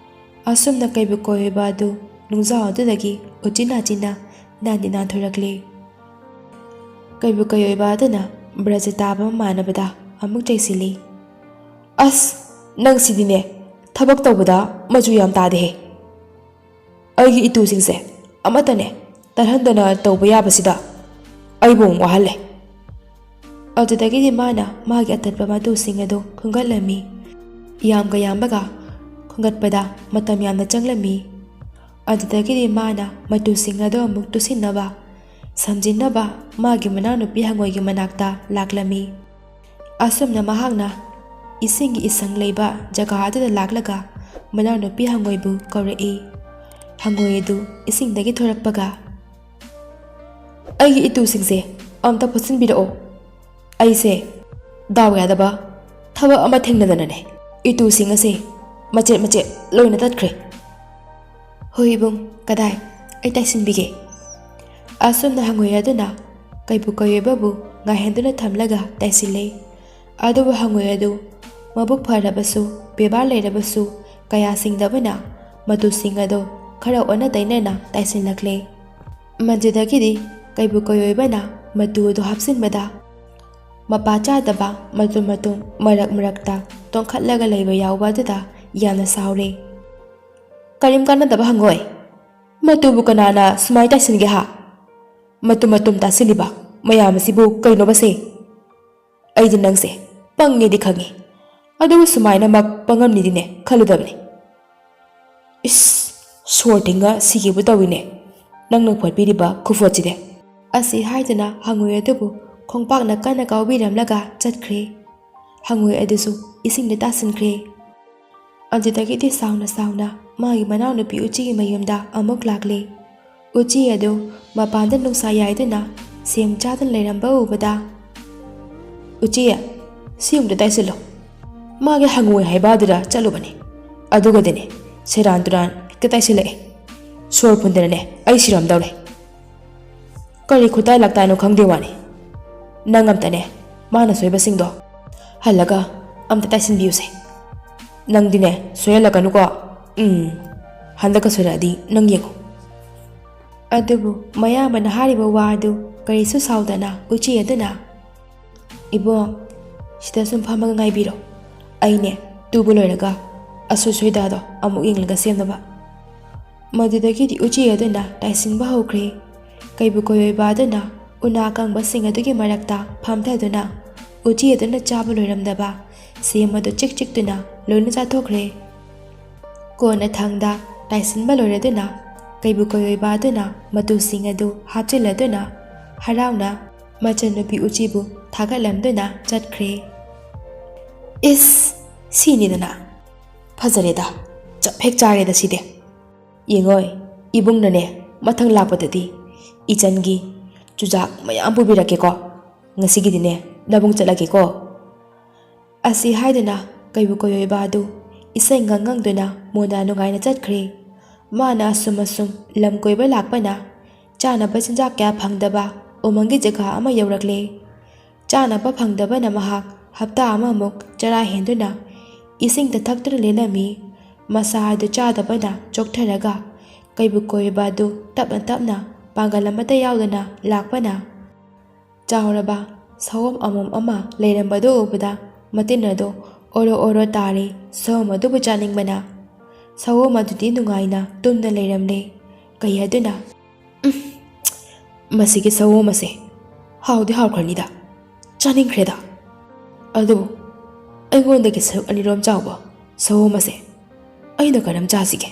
ꯑꯁꯨꯝꯅ ꯀꯩꯕꯨ ꯀꯣꯏꯔꯤꯕ ꯑꯗꯨ ꯅꯨꯡꯖꯥꯎ ꯑꯗꯨꯗꯒꯤ ꯎꯆꯤꯟ ꯅꯥꯆꯤꯟꯅ ꯅꯥꯟꯗꯤ ꯅꯥꯟꯊꯣꯔꯛꯂꯦ꯫ ꯀꯩꯕꯨ ꯀꯩꯑꯣꯏꯕ ꯑꯗꯨꯅ ꯕ꯭ꯔꯖ ꯇꯥꯕ ꯃꯃꯥꯟꯅꯕꯗ ꯑꯃꯨꯛ ꯆꯩꯁꯤꯜꯂꯤ꯫ "ꯑꯁ, ꯅꯪ ꯁꯤꯗꯤꯅꯦ, ꯊꯕꯛ ꯇꯧꯕꯗ ꯃꯆꯨ ꯌꯥꯝ ꯇꯥꯗꯦꯍꯦ꯫ ꯑꯩꯒꯤ ꯏꯇꯨꯁꯤꯡꯁꯦ ꯑꯃꯠꯇꯅꯦ ꯇꯠꯍꯟꯗꯅ ꯇꯧꯕ ꯌꯥꯕꯁꯤꯗ ꯑꯩꯕꯨ ꯑꯃꯨꯛ ꯋꯥꯍꯜꯂꯦ"꯫ ꯑꯗꯨꯗꯒꯤꯗꯤ ꯃꯥꯅ ꯃꯥꯒꯤ ꯑꯇꯠꯄ ꯃꯇꯨꯁꯤꯡ ꯑꯗꯨ ꯈꯨꯟꯒꯠꯂꯝꯃꯤ꯫ ꯌꯥꯝꯒ ꯌꯥꯝꯕꯒ ꯈꯨꯟꯒꯠꯄꯗ ꯃꯇꯝ ꯌꯥꯝꯅ ꯆꯪꯂꯝꯃꯤ꯫ ꯑꯗꯨꯗꯒꯤꯗꯤ ꯃꯥꯅ ꯃꯇꯨꯁꯤꯡ ꯑꯗꯨ ꯑꯃꯨꯛ ꯇꯨꯁꯤꯟꯅꯕ, ꯁꯝꯖꯤꯟꯅꯕ ꯃꯥꯒꯤ ꯃꯅꯥꯎꯅꯨꯄꯤ ꯍꯪꯉꯣꯏꯒꯤ ꯃꯅꯥꯛꯇ ꯂꯥꯛꯂꯝꯃꯤ꯫ ꯑꯁꯨꯝꯅ ꯃꯍꯥꯛꯅ ꯏꯁꯤꯡꯒꯤ ꯏꯁꯪ ꯂꯩꯕ ꯖꯒꯥ ꯑꯗꯨꯗ ꯂꯥꯛꯂꯒ ꯃꯅꯥꯎꯅꯨꯄꯤ ꯍꯪꯉꯣꯏꯕꯨ ꯀꯧꯔꯛꯏ꯫ ꯍꯪꯉꯣꯏ ꯑꯗꯨ ꯏꯁꯤꯡꯗꯒꯤ ꯊꯣꯔꯛꯄꯒ, "ꯑꯩꯒꯤ ꯏꯇꯨꯁꯤꯡꯁꯦ ꯑꯝꯇ ꯐꯨꯠꯆꯤꯟꯕꯤꯔꯛꯑꯣ꯫ ꯑꯩꯁꯦ ꯗꯥꯎ ꯌꯥꯗꯕ ꯊꯕꯛ ꯑꯃ ꯊꯦꯡꯅꯗꯅꯅꯦ, ꯏꯇꯨꯁꯤꯡ ꯑꯁꯦ ꯃꯆꯦꯠ ꯃꯆꯦꯠ ꯂꯣꯏꯅ ꯇꯠꯈ꯭ꯔꯦ꯫" "ꯍꯣꯏ ꯏꯕꯨꯡ, ꯀꯗꯥꯏ? ꯑꯩ ꯇꯥꯏꯁꯤꯟꯕꯤꯒꯦ꯫" ꯑꯁꯨꯝꯅ ꯍꯪꯉꯣꯏ ꯑꯗꯨꯅ ꯀꯩꯕꯨ ꯀꯩꯑꯣꯏꯕꯕꯨ ꯉꯥꯏꯍꯟꯗꯨꯅ ꯊꯝꯂꯒ ꯇꯥꯏꯁꯤꯜꯂꯦ꯫ ꯑꯗꯨꯕꯨ ꯍꯪꯉꯣꯏ ꯑꯗꯨ ꯃꯕꯨꯛ ꯐꯔꯕꯁꯨ, ꯕꯦꯕꯥꯔ ꯂꯩꯔꯕꯁꯨ ꯀꯌꯥ ꯁꯤꯡꯗꯕꯅ ꯃꯇꯨꯁꯤꯡ ꯑꯗꯨ ꯈꯔ ꯑꯣꯟꯅ ꯇꯩꯅꯅ ꯇꯥꯏꯁꯤꯜꯂꯛꯂꯦ꯫ ꯃꯗꯨꯗꯒꯤꯗꯤ ꯀꯩꯕꯨ ꯀꯩꯑꯣꯏꯕꯅ ꯃꯇꯨ ꯑꯗꯨ ꯍꯥꯞꯆꯤꯟꯕꯗ, ꯃꯄꯥ ꯆꯥꯗꯕ ꯃꯇꯨꯝ ꯃꯇꯨꯝ ꯃꯔꯛ ꯃꯔꯛꯇ ꯇꯣꯡꯈꯠꯂꯒ ꯂꯩꯕ ꯌꯥꯎꯕ ꯑꯗꯨꯗ ꯌꯥꯝꯅ ꯁꯥꯎꯔꯦ꯫ "ꯀꯔꯤꯝ ꯀꯥꯟꯅꯗꯕ ꯍꯪꯉꯣꯏ, ꯃꯇꯨꯕꯨ ꯀꯅꯥꯅ ꯁꯨꯃꯥꯏ ꯇꯥꯏꯁꯤꯟꯒꯦ ꯍꯥ? ꯃꯇꯨꯝ ꯃꯇꯨꯝ ꯇꯥꯁꯤꯜꯂꯤꯕ ꯃꯌꯥꯝ ꯑꯁꯤꯕꯨ ꯀꯩꯅꯣꯕꯁꯦ? ꯑꯩꯗꯤ ꯅꯪꯁꯦ ꯄꯪꯉꯦꯗꯤ ꯈꯪꯉꯤ, ꯑꯗꯨꯕꯨ ꯁꯨꯃꯥꯏꯅꯃꯛ ꯄꯪꯉꯝꯅꯤꯗꯤꯅꯦ ꯈꯜꯂꯨꯗꯕꯅꯤ꯫ ꯏꯁ, ꯁꯣꯔ ꯊꯤꯡꯉ ꯁꯤꯒꯦꯕꯨ ꯇꯧꯏꯅꯦ ꯅꯪꯅ ꯐꯣꯠꯄꯤꯔꯤꯕ ꯈꯨꯐꯣꯠꯁꯤꯗꯤ꯫" ꯑꯁꯤ ꯍꯥꯏꯗꯨꯅ ꯍꯪꯉꯣꯏ ꯑꯗꯨꯕꯨ ꯈꯣꯡꯄꯥꯛꯅ ꯀꯟꯅ ꯀꯥꯎꯕꯤꯔꯝꯂꯒ ꯆꯠꯈ꯭ꯔꯦ꯫ ꯍꯪꯉꯣꯏ ꯑꯗꯨꯁꯨ ꯏꯁꯤꯡꯗ ꯇꯥꯁꯤꯟꯈ꯭ꯔꯦ꯫ ꯑꯗꯨꯗꯒꯤꯗꯤ ꯁꯥꯎꯅ ꯁꯥꯎꯅ ꯃꯥꯒꯤ ꯃꯅꯥꯎꯅꯨꯄꯤ ꯎꯆꯤꯒꯤ ꯃꯌꯨꯝꯗ ꯑꯃꯨꯛ ꯂꯥꯛꯂꯦ꯫ ꯎꯆꯤ ꯑꯗꯨ ꯃꯄꯥꯟꯗ ꯅꯨꯡꯁꯥ ꯌꯥꯏꯗꯨꯅ ꯁꯦꯝ ꯆꯥꯗꯨꯅ ꯂꯩꯔꯝꯕ ꯎꯕꯗ, "ꯎꯆꯤ, ꯁꯤ ꯑꯃꯨꯛꯇ ꯇꯥꯏꯁꯤꯜꯂꯣ꯫ ꯃꯥꯒꯤ ꯍꯪꯉꯣꯏ ꯍꯥꯏꯕ ꯑꯗꯨꯗ ꯆꯠꯂꯨꯕꯅꯤ, ꯑꯗꯨꯒꯗꯤꯅꯦ ꯁꯦꯔꯥꯟ ꯇꯨꯔꯥꯟ ꯍꯦꯛꯇ ꯇꯥꯏꯁꯤꯜꯂꯛꯑꯦ꯫ ꯁꯣꯔ ꯐꯨꯟꯗꯅꯅꯦ ꯑꯩ ꯁꯤꯔꯝꯗꯧꯔꯦ꯫ ꯀꯔꯤ ꯈꯨꯇꯥꯏ ꯂꯥꯛꯇꯥꯏꯅꯣ ꯈꯪꯗꯦ ꯋꯥꯅꯤ꯫ ꯅꯪ ꯑꯝꯇꯅꯦ ꯃꯥꯅ ꯁꯣꯏꯕꯁꯤꯡꯗꯣ ꯍꯜꯂꯒ ꯑꯝꯇ ꯇꯥꯏꯁꯤꯟꯕꯤꯌꯨꯁꯦ꯫ ꯅꯪꯗꯤꯅꯦ ꯁꯣꯏꯍꯜꯂꯛꯀꯅꯨꯀꯣ꯫ ꯎꯝ, ꯍꯟꯗꯛꯀ ꯁꯣꯏꯔꯛꯑꯗꯤ ꯅꯪ ꯌꯦꯡꯉꯣ꯫" ꯑꯗꯨꯕꯨ ꯃꯌꯥꯝꯕꯅ ꯍꯥꯏꯔꯤꯕ ꯋꯥ ꯑꯗꯨ ꯀꯔꯤꯁꯨ ꯁꯥꯎꯗꯅ ꯎꯆꯤ ꯑꯗꯨꯅ, "ꯏꯕꯣ, ꯁꯤꯗ ꯁꯨꯝ ꯐꯝꯃꯒ ꯉꯥꯏꯕꯤꯔꯣ꯫ ꯑꯩꯅꯦ ꯇꯨꯕ ꯂꯣꯏꯔꯒ ꯑꯁꯣꯏ ꯁꯣꯏꯗꯥꯗꯣ ꯑꯃꯨꯛ ꯌꯦꯡꯂꯒ ꯁꯦꯝꯅꯕ꯫" ꯃꯗꯨꯗꯒꯤꯗꯤ ꯎꯆꯤ ꯑꯗꯨꯅ ꯇꯥꯏꯁꯤꯟꯕ ꯍꯧꯈ꯭ꯔꯦ꯫ ꯀꯩꯕꯨ ꯀꯩꯑꯣꯏꯕ ꯑꯗꯨꯅ ꯎꯅꯥ ꯑꯀꯪꯕꯁꯤꯡ ꯑꯗꯨꯒꯤ ꯃꯔꯛꯇ ꯐꯝꯊꯗꯨꯅ ꯎꯆꯤ ꯑꯗꯨꯅ ꯆꯥꯕ ꯂꯣꯏꯔꯝꯗꯕ ꯁꯦꯝ ꯑꯗꯨ ꯆꯤꯛ ꯆꯤꯛꯇꯨꯅ ꯂꯣꯏꯅ ꯆꯥꯊꯣꯛꯈ꯭ꯔꯦ꯫ ꯀꯣꯟꯅ ꯊꯥꯡꯗ ꯇꯥꯏꯁꯤꯟꯕ ꯂꯣꯏꯔꯗꯨꯅ ꯀꯩꯕꯨ ꯀꯩꯑꯣꯏꯕ ꯑꯗꯨꯅ ꯃꯇꯨꯁꯤꯡ ꯑꯗꯨ ꯍꯥꯞꯆꯤꯜꯂꯗꯨꯅ ꯍꯔꯥꯎꯅ ꯃꯆꯟꯅꯨꯄꯤ ꯎꯆꯤꯕꯨ ꯊꯥꯒꯠꯂꯝꯗꯨꯅ ꯆꯠꯈ꯭ꯔꯦ꯫ ꯏꯁ, ꯁꯤꯅꯤꯗꯅ꯫ ꯐꯖꯔꯦꯗ, ꯆꯞ ꯍꯦꯛ ꯆꯥꯔꯦꯗ ꯁꯤꯗꯤ꯫ ꯌꯦꯡꯉꯣꯏ, ꯏꯕꯨꯡꯅꯅꯦ, ꯃꯊꯪ ꯂꯥꯛꯄꯗꯗꯤ ꯏꯆꯟꯒꯤ ꯆꯨꯖꯥꯛ ꯃꯌꯥꯝ ꯄꯨꯕꯤꯔꯛꯀꯦꯀꯣ꯫ ꯉꯁꯤꯒꯤꯗꯤꯅꯦ, ꯅꯕꯨꯡ ꯆꯠꯂꯒꯦꯀꯣ꯫ ꯑꯁꯤ ꯍꯥꯏꯗꯨꯅ ꯀꯩꯕꯨ ꯀꯣꯏꯑꯣꯏꯕ ꯑꯗꯨ ꯏꯁꯩ ꯉꯪ ꯉꯪꯗꯨꯅ ꯃꯣꯟꯗ ꯅꯨꯡꯉꯥꯏꯅ ꯆꯠꯈ꯭ꯔꯦ꯫ ꯃꯥꯅ ꯑꯁꯨꯝ ꯑꯁꯨꯝ ꯂꯝ ꯀꯣꯏꯕ ꯂꯥꯛꯄꯅ ꯆꯥꯅꯕ ꯆꯤꯟꯖꯥꯛ ꯀꯌꯥ ꯐꯪꯗꯕ ꯎꯃꯪꯒꯤ ꯖꯒꯥ ꯑꯃ ꯌꯧꯔꯛꯂꯦ꯫ ꯆꯥꯅꯕ ꯐꯪꯗꯕꯅ ꯃꯍꯥꯛ ꯍꯞꯇꯥ ꯑꯃꯃꯨꯛ ꯆꯔꯥ ꯍꯦꯟꯗꯨꯅ ꯏꯁꯤꯡꯗ ꯊꯛꯇꯨꯅ ꯂꯦꯜꯂꯝꯃꯤ꯫ ꯃꯁꯥ ꯑꯗꯨ ꯆꯥꯗꯕꯅ ꯆꯣꯛꯊꯔꯒ ꯀꯩꯕꯨ ꯀꯣꯏꯕ ꯑꯗꯨ ꯇꯞꯅ ꯇꯞꯅ ꯄꯥꯡꯒꯜ ꯑꯃꯠꯇ ꯌꯥꯎꯗꯅ ꯂꯥꯛꯄꯅ ꯆꯥꯎꯔꯕ ꯁꯑꯣꯝ ꯑꯃꯣꯝ ꯑꯃ ꯂꯩꯔꯝꯕꯗꯨ ꯎꯕꯗ ꯃꯇꯤꯟ ꯑꯗꯨ ꯑꯣꯔꯣ ꯑꯣꯔꯣ ꯇꯥꯔꯦ꯫ ꯁꯑꯣꯝ ꯑꯗꯨꯕꯨ ꯆꯥꯅꯤꯡꯕꯅ ꯁꯑꯣꯝ ꯑꯗꯨꯗꯤ ꯅꯨꯡꯉꯥꯏꯅ ꯇꯨꯝꯅ ꯂꯩꯔꯝꯂꯦ꯫ ꯀꯩ ꯑꯗꯨꯅ, "ꯎꯝ, ꯃꯁꯤꯒꯤ ꯁꯑꯣꯝ ꯑꯁꯦ ꯍꯥꯎꯗꯤ ꯍꯥꯎꯈ꯭ꯔꯅꯤꯗ, ꯆꯥꯅꯤꯡꯈ꯭ꯔꯦꯗ꯫ ꯑꯗꯨꯕꯨ ꯑꯩꯉꯣꯟꯗꯒꯤ ꯁꯔꯨꯛ ꯑꯅꯤꯔꯣꯝ ꯆꯥꯎꯕ ꯁꯑꯣꯝ ꯑꯁꯦ ꯑꯩꯅ ꯀꯔꯝ ꯆꯥꯁꯤꯒꯦ?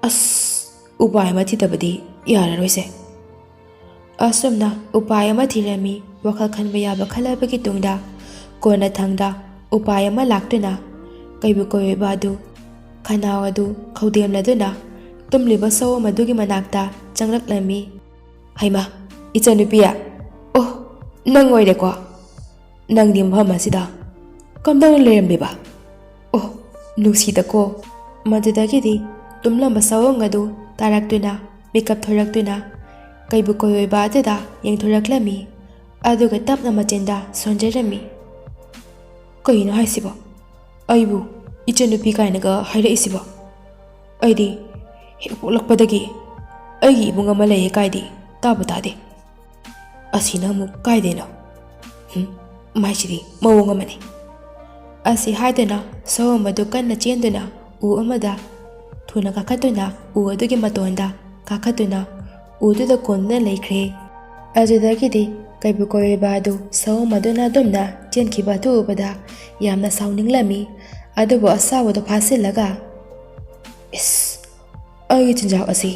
ꯑꯁ, ꯎꯄꯥꯏ ꯑꯃ ꯊꯤꯗꯕꯗꯤ ꯌꯥꯔꯔꯣꯏꯁꯦ꯫" ꯑꯁꯨꯝꯅ ꯎꯄꯥꯏ ꯑꯃ ꯊꯤꯔꯝꯃꯤ꯫ ꯋꯥꯈꯜ ꯈꯟꯕ ꯌꯥꯕ ꯈꯜꯂꯕꯒꯤ ꯇꯨꯡꯗ ꯀꯣꯟꯅꯊꯪꯗ ꯎꯄꯥꯏ ꯑꯃ ꯂꯥꯛꯇꯨꯅ ꯀꯩꯕꯨ ꯀꯣꯏꯑꯣꯏꯕ ꯑꯗꯨ ꯈꯅꯥꯎ ꯑꯗꯨ ꯈꯧꯗꯦꯝꯂꯗꯨꯅ ꯇꯨꯝꯂꯤꯕ ꯁꯑꯣꯝ ꯑꯗꯨꯒꯤ ꯃꯅꯥꯛꯇ ꯆꯪꯂꯛꯂꯝꯃꯤ꯫ "ꯍꯩꯃꯥ, ꯏꯆꯟꯅꯨꯄꯤ, ꯑꯣ, ꯅꯪ ꯑꯣꯏꯔꯦꯀꯣ꯫ ꯅꯪꯗꯤ ꯃꯐꯝ ꯑꯁꯤꯗ ꯀꯝꯗꯧꯅ ꯂꯩꯔꯝꯂꯤꯕ? ꯑꯣ, ꯅꯨꯡꯁꯤꯗꯀꯣ꯫" ꯃꯗꯨꯗꯒꯤꯗꯤ ꯇꯨꯝꯂꯝꯕ ꯁꯑꯣꯡ ꯑꯗꯨ ꯇꯥꯔꯛꯇꯨꯅ ꯃꯤꯀꯞ ꯊꯣꯔꯛꯇꯨꯅ ꯀꯩꯕꯨ ꯀꯣꯏꯑꯣꯏꯕ ꯑꯗꯨꯗ ꯌꯦꯡꯊꯣꯔꯛꯂꯝꯃꯤ꯫ ꯑꯗꯨꯒ ꯇꯞꯅ ꯃꯆꯤꯟꯗ ꯁꯣꯟꯖꯔꯝꯃꯤ꯫ "ꯀꯩꯅꯣ ꯍꯥꯏꯁꯤꯕꯣ? ꯑꯩꯕꯨ ꯏꯆꯟꯅꯨꯄꯤ ꯀꯥꯏꯅꯒ ꯍꯥꯏꯔꯛꯏꯁꯤꯕꯣ? ꯑꯩꯗꯤ ꯍꯦꯛ ꯄꯣꯛꯂꯛꯄꯗꯒꯤ ꯑꯩꯒꯤ ꯏꯕꯨꯡ ꯑꯃ ꯂꯩꯌꯦ ꯀꯥꯏꯗꯤ ꯇꯥꯕꯨ ꯇꯥꯗꯦ꯫ ꯑꯁꯤꯅ ꯑꯃꯨꯛ ꯀꯥꯏꯗꯩꯅꯣ? ꯍꯨꯝ, ꯃꯥꯏꯁꯤꯗꯤ ꯃꯑꯣꯡ ꯑꯃꯅꯤ꯫" ꯑꯁꯤ ꯍꯥꯏꯗꯨꯅ ꯁꯑꯣꯝ ꯑꯗꯨ ꯀꯟꯅ ꯆꯦꯟꯗꯨꯅ ꯎ ꯑꯃꯗ ꯊꯨꯅ ꯀꯥꯈꯠꯇꯨꯅ ꯎ ꯑꯗꯨꯒꯤ ꯃꯇꯣꯟꯗ ꯀꯥꯈꯠꯇꯨꯅ ꯎꯗꯨꯗ ꯀꯣꯟꯗꯨꯅ ꯂꯩꯈ꯭ꯔꯦ꯫ ꯑꯗꯨꯗꯒꯤꯗꯤ ꯀꯩꯕꯨ ꯀꯣꯏꯔꯤꯕ ꯑꯗꯨ ꯁꯑꯣꯝ ꯑꯗꯨꯅ ꯑꯗꯨꯝꯅ ꯆꯦꯟꯈꯤꯕ ꯑꯗꯨ ꯎꯕꯗ ꯌꯥꯝꯅ ꯁꯥꯎꯅꯤꯡꯂꯝꯃꯤ꯫ ꯑꯗꯨꯕꯨ ꯑꯁꯥꯎꯕꯗꯨ ꯐꯥꯁꯤꯜꯂꯒ, "ꯏꯁ, ꯑꯩꯒꯤ ꯆꯤꯟꯖꯥꯛ ꯑꯁꯤ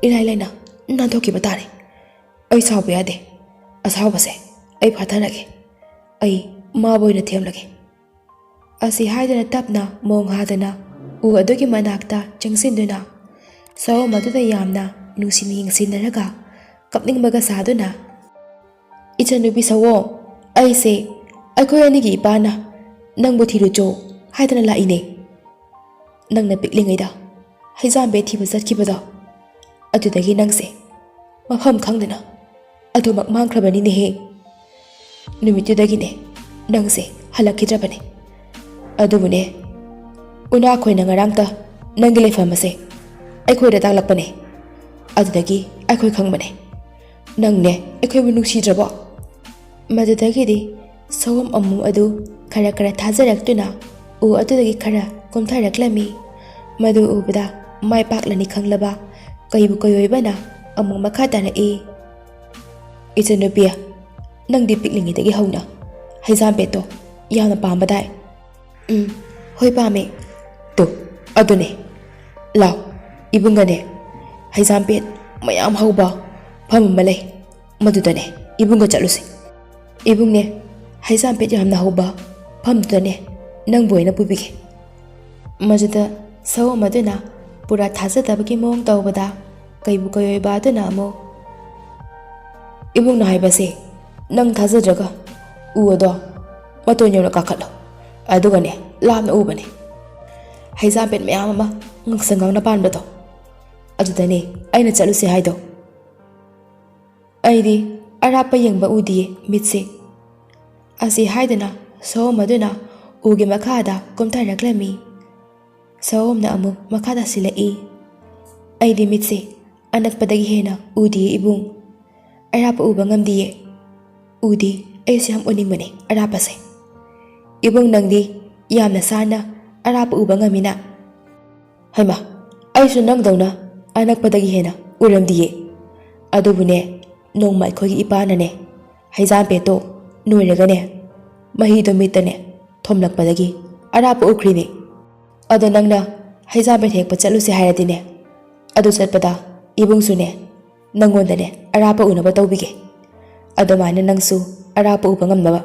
ꯏꯔꯥꯏ ꯂꯥꯏꯅ ꯅꯥꯟꯊꯣꯛꯈꯤꯕ ꯇꯥꯔꯦ꯫ ꯑꯩ ꯁꯥꯎꯕ ꯌꯥꯗꯦ꯫ ꯑꯁꯥꯎꯕꯁꯦ ꯑꯩ ꯐꯥꯊꯔꯒꯦ꯫ ꯑꯩ ꯃꯥꯕꯨ ꯑꯣꯏꯅ ꯊꯦꯝꯂꯒꯦ꯫" ꯑꯁꯤ ꯍꯥꯏꯗꯨꯅ ꯇꯞꯅ ꯃꯣꯡ ꯍꯥꯗꯅ ꯎ ꯑꯗꯨꯒꯤ ꯃꯅꯥꯛꯇ ꯆꯪꯁꯤꯟꯗꯨꯅ ꯁꯑꯣꯝ ꯑꯗꯨꯗ ꯌꯥꯝꯅ ꯅꯨꯡꯁꯤꯅ ꯌꯦꯡꯁꯤꯟꯅꯔꯒ ꯀꯞꯅꯤꯡꯕꯒ ꯁꯥꯗꯨꯅ, "ꯏꯆꯟꯅꯨꯄꯤ ꯁꯑꯣꯝ, ꯑꯩꯁꯦ ꯑꯩꯈꯣꯏ ꯑꯅꯤꯒꯤ ꯏꯄꯥꯅ ꯅꯪꯕꯨ ꯊꯤꯔꯨꯆꯣ ꯍꯥꯏꯗꯅ ꯂꯥꯛꯏꯅꯦ꯫ ꯅꯪꯅ ꯄꯤꯛꯂꯤꯉꯩꯗ ꯍꯩꯖꯥꯝꯕꯦ ꯊꯤꯕ ꯆꯠꯈꯤꯕꯗꯣ, ꯑꯗꯨꯗꯒꯤ ꯅꯪꯁꯦ ꯃꯐꯝ ꯈꯪꯗꯅ ꯑꯗꯨꯃꯛ ꯃꯥꯡꯈ꯭ꯔꯕꯅꯤꯅꯦꯍꯦ꯫ ꯅꯨꯃꯤꯠꯇꯨꯗꯒꯤꯅꯦ ꯅꯪꯁꯦ ꯍꯜꯂꯛꯈꯤꯗ꯭ꯔꯕꯅꯦ꯫ ꯑꯗꯨꯕꯨꯅꯦ, ꯎꯅꯥꯈꯣꯏꯅ ꯉꯔꯥꯡꯇ ꯅꯪꯒꯤ ꯂꯩꯐꯝ ꯑꯁꯦ ꯑꯩꯈꯣꯏꯗ ꯇꯥꯛꯂꯛꯄꯅꯦ꯫ ꯑꯗꯨꯗꯒꯤ ꯑꯩꯈꯣꯏ ꯈꯪꯕꯅꯦ, ꯅꯪꯅꯦ ꯑꯩꯈꯣꯏꯕꯨ ꯅꯨꯡꯁꯤꯗ꯭ꯔꯕꯣ?" ꯃꯗꯨꯗꯒꯤꯗꯤ ꯁꯑꯣꯝ ꯑꯃꯨ ꯑꯗꯨ ꯈꯔ ꯈꯔ ꯊꯥꯖꯔꯛꯇꯨꯅ ꯎ ꯑꯗꯨꯗꯒꯤ ꯈꯔ ꯀꯨꯝꯊꯔꯛꯂꯝꯃꯤ꯫ ꯃꯗꯨ ꯎꯕꯗ ꯃꯥꯏ ꯄꯥꯛꯂꯅꯤ ꯈꯪꯂꯕ ꯀꯩꯕꯨ ꯀꯩꯑꯣꯏꯕꯅ ꯑꯃꯨꯛ ꯃꯈꯥ ꯇꯥꯔꯛꯏ, "ꯏꯆꯟꯅꯨꯄꯤ, ꯅꯪꯗꯤ ꯄꯤꯛꯂꯤꯉꯩꯗꯒꯤ ꯍꯧꯅ ꯍꯩꯖꯥꯝꯕꯦꯠꯇꯣ ꯌꯥꯝꯅ ꯄꯥꯝꯕꯗꯥꯏ?" "ꯎꯝ, ꯍꯣꯏ, ꯄꯥꯝꯃꯦ꯫" "ꯇꯨ, ꯑꯗꯨꯅꯦ꯫ ꯂꯥꯎ, ꯏꯕꯨꯡꯒꯅꯦ ꯍꯩꯖꯥꯝꯕꯦꯠ ꯃꯌꯥꯝ ꯍꯧꯕ ꯐꯝ ꯑꯃ ꯂꯩ, ꯃꯗꯨꯗꯅꯦ ꯏꯕꯨꯡꯒ ꯆꯠꯂꯨꯁꯤ꯫ ꯏꯕꯨꯡꯅꯦ, ꯍꯩꯖꯥꯝꯕꯦꯠ ꯌꯥꯝꯅ ꯍꯧꯕ ꯐꯝꯗꯨꯗꯅꯦ ꯅꯪꯕꯨ ꯑꯩꯅ ꯄꯨꯕꯤꯒꯦ꯫" ꯃꯗꯨꯗ ꯁꯑꯣꯝ ꯑꯗꯨꯅ ꯄꯨꯔꯥ ꯊꯥꯖꯗꯕꯒꯤ ꯃꯑꯣꯡ ꯇꯧꯕꯗ ꯀꯩꯕꯨ ꯀꯩꯑꯣꯏꯕ ꯑꯗꯨꯅ ꯑꯃꯨꯛ, "ꯏꯕꯨꯡꯅ ꯍꯥꯏꯕꯁꯦ ꯅꯪ ꯊꯥꯖꯗ꯭ꯔꯒ ꯎ ꯑꯗꯣ ꯃꯇꯣꯟ ꯌꯧꯅ ꯀꯥꯈꯠꯂꯣ, ꯑꯗꯨꯒꯅꯦ ꯂꯥꯞꯅ ꯎꯕꯅꯦ ꯍꯩꯖꯥꯝꯕꯦꯠ ꯃꯌꯥꯝ ꯑꯃ ꯉꯥꯡꯁꯪ ꯉꯥꯡꯅ ꯄꯥꯟꯕꯗꯣ, ꯑꯗꯨꯗꯅꯦ ꯑꯩꯅ ꯆꯠꯂꯨꯁꯦ ꯍꯥꯏꯗꯣ꯫ ꯑꯩꯗꯤ ꯑꯔꯥꯞꯄ ꯌꯦꯡꯕ ꯎꯗꯤꯌꯦ ꯃꯤꯠꯁꯦ꯫" ꯑꯁꯤ ꯍꯥꯏꯗꯨꯅ ꯁꯑꯣꯝ ꯑꯗꯨꯅ ꯎꯒꯤ ꯃꯈꯥꯗ ꯀꯨꯝꯊꯔꯛꯂꯝꯃꯤ꯫ ꯁꯑꯣꯝꯅ ꯑꯃꯨꯛ ꯃꯈꯥ ꯇꯥꯁꯤꯜꯂꯛꯏ, "ꯑꯩꯗꯤ ꯃꯤꯠꯁꯦ ꯑꯅꯛꯄꯗꯒꯤ ꯍꯦꯟꯅ ꯎꯗꯤꯌꯦ ꯏꯕꯨꯡ꯫ ꯑꯔꯥꯞꯄ ꯎꯕ ꯉꯝꯗꯤꯌꯦ꯫ ꯎꯗꯤ ꯑꯩꯁꯨ ꯌꯥꯝ ꯎꯅꯤꯡꯕꯅꯦ ꯑꯔꯥꯞꯄꯁꯦ꯫ ꯏꯕꯨꯡ ꯅꯪꯗꯤ ꯌꯥꯝꯅ ꯁꯥꯟꯅ ꯑꯔꯥꯞꯄ ꯎꯕ ꯉꯝꯃꯤꯅ꯫" "ꯍꯩꯃꯥ, ꯑꯩꯁꯨ ꯅꯪꯗꯧꯅ ꯑꯅꯛꯄꯗꯒꯤ ꯍꯦꯟꯅ ꯎꯔꯝꯗꯤꯌꯦ꯫ ꯑꯗꯨꯕꯨꯅꯦ, ꯅꯣꯡꯃ ꯑꯩꯈꯣꯏꯒꯤ ꯏꯄꯥꯅꯅꯦ ꯍꯩꯖꯥꯝꯕꯦꯠꯇꯣ ꯅꯣꯏꯔꯒꯅꯦ ꯃꯍꯤꯗꯣ ꯃꯤꯠꯇꯅꯦ ꯊꯣꯝꯂꯛꯄꯗꯒꯤ ꯑꯔꯥꯞꯄ ꯎꯈ꯭ꯔꯤꯅꯦ꯫ ꯑꯗꯣ ꯅꯪꯅ ꯍꯩꯖꯥꯝꯕꯦꯠ ꯍꯦꯛꯄ ꯆꯠꯂꯨꯁꯦ ꯍꯥꯏꯔꯗꯤꯅꯦ, ꯑꯗꯨ ꯆꯠꯄꯗ ꯏꯕꯨꯡꯁꯨꯅꯦ ꯅꯪꯉꯣꯟꯗꯅꯦ ꯑꯔꯥꯞꯄ ꯎꯅꯕ ꯇꯧꯕꯤꯒꯦ꯫ ꯑꯗꯨꯃꯥꯏꯅ ꯅꯪꯁꯨ ꯑꯔꯥꯞꯄ ꯎꯕ ꯉꯝꯅꯕ꯫"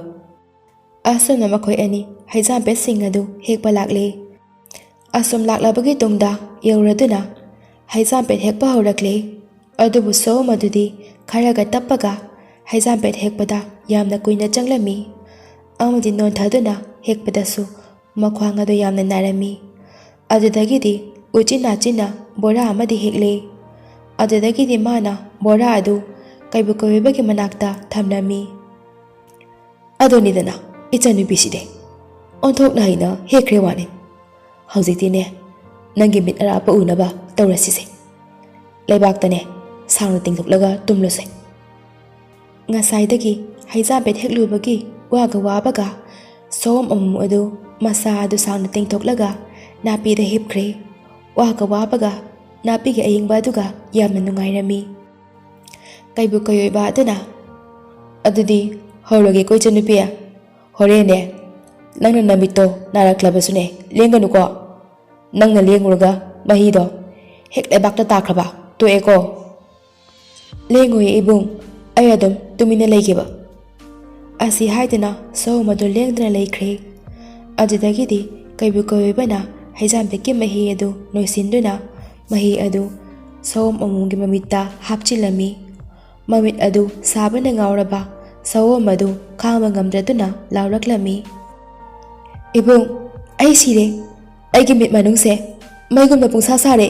ꯑꯁꯨꯝꯅ ꯃꯈꯣꯏ ꯑꯅꯤ ꯍꯩꯖꯥꯝꯄꯦꯠꯁꯤꯡ ꯑꯗꯨ ꯍꯦꯛꯄ ꯂꯥꯛꯂꯦ꯫ ꯑꯁꯨꯝ ꯂꯥꯛꯂꯕꯒꯤ ꯇꯨꯡꯗ ꯌꯧꯔꯗꯨꯅ ꯍꯩꯖꯥꯝꯄꯦꯠ ꯍꯦꯛꯄ ꯍꯧꯔꯛꯂꯦ꯫ ꯑꯗꯨꯕꯨ ꯁꯣꯝ ꯑꯗꯨꯗꯤ ꯈꯔꯒ ꯇꯞꯄꯒ ꯍꯩꯖꯥꯝꯄꯦꯠ ꯍꯦꯛꯄꯗ ꯌꯥꯝꯅ ꯀꯨꯏꯅ ꯆꯪꯂꯝꯃꯤ꯫ ꯑꯃꯗꯤ ꯅꯣꯟꯊꯗꯨꯅ ꯍꯦꯛꯄꯗꯁꯨ ꯃꯈ꯭ꯋꯥꯡ ꯑꯗꯨ ꯌꯥꯝꯅ ꯅꯥꯔꯝꯃꯤ꯫ ꯑꯗꯨꯗꯒꯤꯗꯤ ꯎꯆꯤꯟ ꯅꯥꯆꯤꯟꯅ ꯕꯣꯔꯥ ꯑꯃꯗꯤ ꯍꯦꯛꯂꯦ꯫ ꯑꯗꯨꯗꯒꯤꯗꯤ ꯃꯥꯅ ꯕꯣꯔꯥ ꯑꯗꯨ ꯀꯩꯕꯨ ꯀꯣꯏꯕꯒꯤ ꯃꯅꯥꯛꯇ ꯊꯝꯂꯝꯃꯤ꯫ "ꯑꯗꯨꯅꯤꯗꯅ, ꯏꯆꯟꯅꯨꯄꯤꯁꯤꯗꯤ ꯑꯣꯟꯊꯣꯛꯅ ꯍꯩꯅ ꯍꯦꯛꯈ꯭ꯔꯦ ꯋꯥꯅꯤ꯫ ꯍꯧꯖꯤꯛꯇꯤꯅꯦ, ꯅꯪꯒꯤ ꯃꯤꯠ ꯑꯔꯥꯞꯄ ꯎꯅꯕ ꯇꯧꯔꯁꯤꯁꯦ꯫ ꯂꯩꯕꯥꯛꯇꯅꯦ, ꯁꯥꯡꯅ ꯇꯤꯡꯊꯣꯛꯂꯒ ꯇꯨꯝꯂꯨꯁꯦ꯫" ꯉꯁꯥꯏꯗꯒꯤ ꯍꯩꯖꯥꯝꯄꯦꯠ ꯍꯦꯛꯂꯨꯕꯒꯤ ꯋꯥꯒ ꯋꯥꯕꯒ ꯁꯑꯣꯝ ꯑꯃꯨ ꯑꯗꯨ ꯃꯁꯥ ꯑꯗꯨ ꯁꯥꯡꯅ ꯇꯤꯡꯊꯣꯛꯂꯒ ꯅꯥꯄꯤꯗ ꯍꯤꯞꯈ꯭ꯔꯦ꯫ ꯋꯥꯒ ꯋꯥꯕꯒ ꯅꯥꯄꯤꯒꯤ ꯑꯏꯪꯕ ꯑꯗꯨꯒ ꯌꯥꯝꯅ ꯅꯨꯡꯉꯥꯏꯔꯝꯃꯤ꯫ ꯀꯩꯕꯨ ꯀꯩꯑꯣꯏꯕ ꯑꯗꯨꯅ, "ꯑꯗꯨꯗꯤ ꯍꯧꯔꯒꯦꯀꯣ ꯏꯆꯟꯅꯨꯄꯤ꯫ ꯍꯣꯔꯦꯟꯅꯦ, ꯅꯪꯅ ꯅꯃꯤꯠꯇꯣ ꯅꯥꯔꯛꯂꯕꯁꯨꯅꯦ, ꯂꯦꯡꯒꯅꯨꯀꯣ꯫ ꯅꯪꯅ ꯂꯦꯡꯉꯨꯔꯒ ꯃꯍꯤꯗꯣ ꯍꯦꯛ ꯂꯩꯕꯥꯛꯇ ꯇꯥꯈ꯭ꯔꯕ ꯇꯣꯛꯑꯦꯀꯣ꯫" "ꯂꯦꯡꯉꯣꯏ ꯏꯕꯨꯡ, ꯑꯩ ꯑꯗꯨꯝ ꯇꯨꯃꯤꯟꯅ ꯂꯩꯒꯦꯕ꯫" ꯑꯁꯤ ꯍꯥꯏꯗꯨꯅ ꯁꯑꯣꯝ ꯑꯗꯨ ꯂꯦꯡꯗꯅ ꯂꯩꯈ꯭ꯔꯦ꯫ ꯑꯗꯨꯗꯒꯤꯗꯤ ꯀꯩꯕꯨ ꯀꯩꯑꯣꯏꯕꯅ ꯍꯩꯖꯥꯝꯄꯦꯠꯀꯤ ꯃꯍꯤ ꯑꯗꯨ ꯅꯣꯏꯁꯤꯟꯗꯨꯅ ꯃꯍꯤ ꯑꯗꯨ ꯁꯑꯣꯝ ꯑꯃꯨꯒꯤ ꯃꯃꯤꯠꯇ ꯍꯥꯞꯆꯤꯜꯂꯝꯃꯤ꯫ ꯃꯃꯤꯠ ꯑꯗꯨ ꯁꯥꯕꯅ ꯉꯥꯎꯔꯕ ꯁꯑꯣꯝ ꯑꯗꯨ ꯈꯥꯡꯕ ꯉꯝꯗ꯭ꯔꯗꯨꯅ ꯂꯥꯎꯔꯛꯂꯝꯃꯤ, "ꯏꯕꯨꯡ, ꯑꯩ ꯁꯤꯔꯦ꯫ ꯑꯩꯒꯤ ꯃꯤꯠ ꯃꯅꯨꯡꯁꯦ ꯃꯩꯒꯨꯝꯅ ꯄꯨꯡꯁꯥ ꯁꯥꯔꯦ꯫"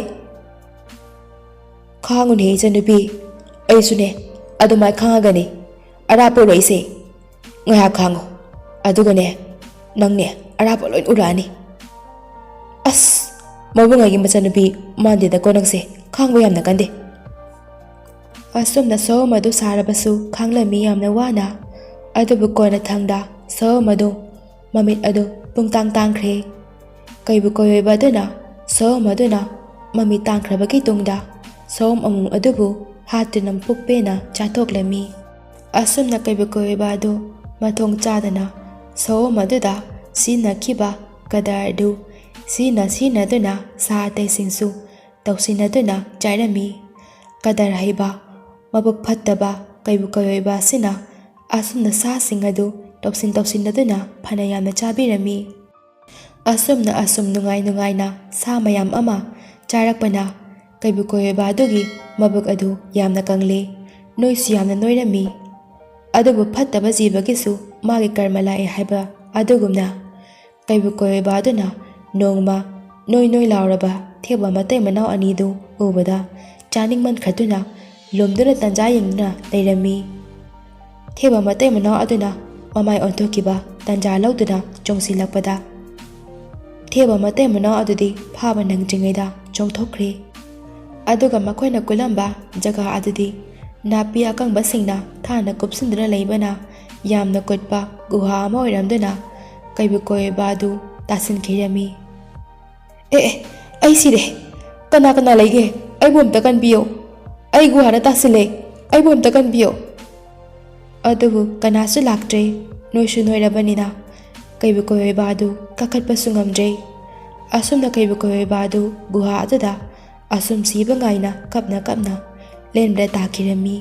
"ꯈꯥꯡꯉꯨꯅꯦ ꯏꯆꯟꯅꯨꯄꯤ, ꯑꯩꯁꯨꯅꯦ ꯑꯗꯨꯃꯥꯏ ꯈꯥꯡꯉꯒꯅꯤ ꯑꯔꯥꯞꯄ ꯎꯔꯛꯏꯁꯦ꯫ ꯉꯥꯏꯍꯥꯛ ꯈꯥꯡꯉꯨ, ꯑꯗꯨꯒꯅꯦ, ꯅꯪꯅꯦ ꯑꯔꯥꯞꯄ ꯂꯣꯏ ꯎꯔꯛꯑꯅꯤ꯫" "ꯑꯁ, ꯃꯕꯨꯡ ꯑꯩꯒꯤ ꯃꯆꯟꯅꯨꯄꯤ ꯃꯥꯟꯗꯦꯗꯀꯣ ꯅꯪꯁꯦ, ꯈꯥꯡꯕ ꯌꯥꯝꯅ ꯀꯟꯗꯦ꯫" ꯑꯁꯨꯝꯅ ꯁꯑꯣꯝ ꯑꯗꯨ ꯁꯥꯔꯕꯁꯨ ꯈꯥꯡꯂꯝꯃꯤ ꯌꯥꯝꯅ ꯋꯥꯅ꯫ ꯑꯗꯨꯕꯨ ꯀꯣꯟꯅꯊꯪꯗ ꯁꯑꯣꯝ ꯑꯗꯨ ꯃꯃꯤꯠ ꯑꯗꯨ ꯄꯨꯡꯇꯥꯡ ꯇꯥꯡꯈ꯭ꯔꯦ꯫ ꯀꯩꯕꯨ ꯀꯩꯑꯣꯏꯕ ꯑꯗꯨꯅ ꯁꯑꯣꯝ ꯑꯗꯨꯅ ꯃꯃꯤꯠ ꯇꯥꯡꯈ꯭ꯔꯕꯒꯤ ꯇꯨꯡꯗ ꯁꯑꯣꯝ ꯑꯃꯨ ꯑꯗꯨꯕꯨ ꯍꯥꯠꯇꯨꯅ ꯃꯄꯨꯛ ꯄꯦꯟꯅ ꯆꯥꯊꯣꯛꯂꯝꯃꯤ꯫ ꯑꯁꯨꯝꯅ ꯀꯩꯕꯨ ꯀꯩꯑꯣꯏꯕ ꯑꯗꯨ ꯃꯊꯣꯡ ꯆꯥꯗꯅ ꯁꯑꯣꯝ ꯑꯗꯨꯗ ꯁꯤꯖꯤꯟꯅꯈꯤꯕ ꯀꯗꯔ ꯑꯗꯨ ꯁꯤꯖꯤꯟꯅ ꯁꯤꯖꯤꯟꯅꯗꯨꯅ ꯁꯥ ꯑꯇꯩꯁꯤꯡꯁꯨ ꯇꯧꯁꯤꯟꯅꯗꯨꯅ ꯆꯥꯏꯔꯝꯃꯤ꯫ ꯀꯗꯔ ꯍꯩꯕ, ꯃꯕꯨꯛ ꯐꯠꯇꯕ ꯀꯩꯕꯨ ꯀꯩꯑꯣꯏꯕ ꯑꯁꯤꯅ ꯑꯁꯨꯝꯅ ꯁꯥꯁꯤꯡ ꯑꯗꯨ ꯇꯧꯁꯤꯟ ꯇꯧꯁꯤꯟꯅꯗꯨꯅ ꯐꯅ ꯌꯥꯝꯅ ꯆꯥꯕꯤꯔꯝꯃꯤ꯫ ꯑꯁꯨꯝꯅ ꯑꯁꯨꯝ ꯅꯨꯡꯉꯥꯏ ꯅꯨꯡꯉꯥꯏꯅ ꯁꯥ ꯃꯌꯥꯝ ꯑꯃ ꯆꯥꯔꯛꯄꯅ ꯀꯩꯕꯨ ꯀꯣꯏꯑꯣꯏꯕ ꯑꯗꯨꯒꯤ ꯃꯕꯨꯛ ꯑꯗꯨ ꯌꯥꯝꯅ ꯀꯪꯂꯦ꯫ ꯅꯣꯏꯁꯨ ꯌꯥꯝꯅ ꯅꯣꯏꯔꯝꯃꯤ꯫ ꯑꯗꯨꯕꯨ ꯐꯠꯇꯕ ꯖꯤꯕꯒꯤꯁꯨ ꯃꯥꯒꯤ ꯀꯔꯃ ꯂꯥꯛꯑꯦ ꯍꯥꯏꯕ ꯑꯗꯨꯒꯨꯝꯅ ꯀꯩꯕꯨ ꯀꯣꯏꯑꯣꯏꯕ ꯑꯗꯨꯅ ꯅꯣꯡꯃ ꯅꯣꯏ ꯅꯣꯏ ꯂꯥꯎꯔꯕ ꯊꯦꯕ ꯃꯇꯩ ꯃꯅꯥꯎ ꯑꯅꯤꯗꯨ ꯎꯕꯗ ꯆꯥꯅꯤꯡꯃꯟꯈ꯭ꯔꯗꯨꯅ ꯂꯨꯝꯗꯨꯅ ꯇꯟꯖꯥ ꯌꯦꯡꯗꯨꯅ ꯂꯩꯔꯝꯃꯤ꯫ ꯊꯦꯕ ꯃꯇꯩ ꯃꯅꯥꯎ ꯑꯗꯨꯅ ꯃꯃꯥꯏ ꯑꯣꯟꯊꯣꯛꯈꯤꯕ ꯇꯟꯖꯥ ꯂꯧꯗꯨꯅ ꯆꯣꯡꯁꯤꯜꯂꯛꯄꯗ ꯊꯦꯕ ꯃꯇꯩ ꯃꯅꯥꯎ ꯑꯗꯨꯗꯤ ꯐꯥꯕ ꯅꯪꯗ꯭ꯔꯤꯉꯩꯗ ꯆꯣꯡꯊꯣꯛꯈ꯭ꯔꯦ꯫ ꯑꯗꯨꯒ ꯃꯈꯣꯏꯅ ꯀꯨꯜꯂꯝꯕ ꯖꯒꯥ ꯑꯗꯨꯗꯤ ꯅꯥꯄꯤ ꯑꯀꯪꯕꯁꯤꯡꯅ ꯊꯥꯅ ꯀꯨꯞꯁꯤꯟꯗꯨꯅ ꯂꯩꯕꯅ ꯌꯥꯝꯅ ꯀꯨꯠꯄ ꯒꯨꯍꯥ ꯑꯃ ꯑꯣꯏꯔꯝꯗꯨꯅ ꯀꯩꯕꯨ ꯀꯣꯏꯑꯣꯏꯕ ꯑꯗꯨ ꯇꯥꯁꯤꯟꯈꯤꯔꯝꯃꯤ꯫ "ꯑꯦ ꯑꯦ, ꯑꯩ ꯁꯤꯔꯦ꯫ ꯀꯅꯥ ꯀꯅꯥ ꯂꯩꯒꯦ? ꯑꯩꯕꯨ ꯑꯝꯇ ꯀꯟꯕꯤꯌꯣ꯫ ꯑꯩ ꯒꯨꯍꯥꯗ ꯇꯥꯁꯤꯜꯂꯦ꯫ ꯑꯩꯕꯨ ꯑꯝꯇ ꯀꯟꯕꯤꯌꯣ꯫" ꯑꯗꯨꯕꯨ ꯀꯅꯥꯁꯨ ꯂꯥꯛꯇ꯭ꯔꯦ꯫ ꯅꯣꯏꯁꯨ ꯅꯣꯏꯔꯕꯅꯤꯅ ꯀꯩꯕꯨ ꯀꯣꯏꯑꯣꯏꯕ ꯑꯗꯨ ꯀꯥꯈꯠꯄꯁꯨ ꯉꯝꯗ꯭ꯔꯦ꯫ ꯑꯁꯨꯝꯅ ꯀꯩꯕꯨ ꯀꯣꯏꯑꯣꯏꯕ ꯑꯗꯨ ꯒꯨꯍꯥ ꯑꯗꯨꯗ ꯑꯁꯨꯝ ꯁꯤꯕ ꯉꯥꯏꯅ ꯀꯞꯅ ꯀꯞꯅ ꯂꯦꯟꯕꯗ ꯇꯥꯈꯤꯔꯝꯃꯤ꯫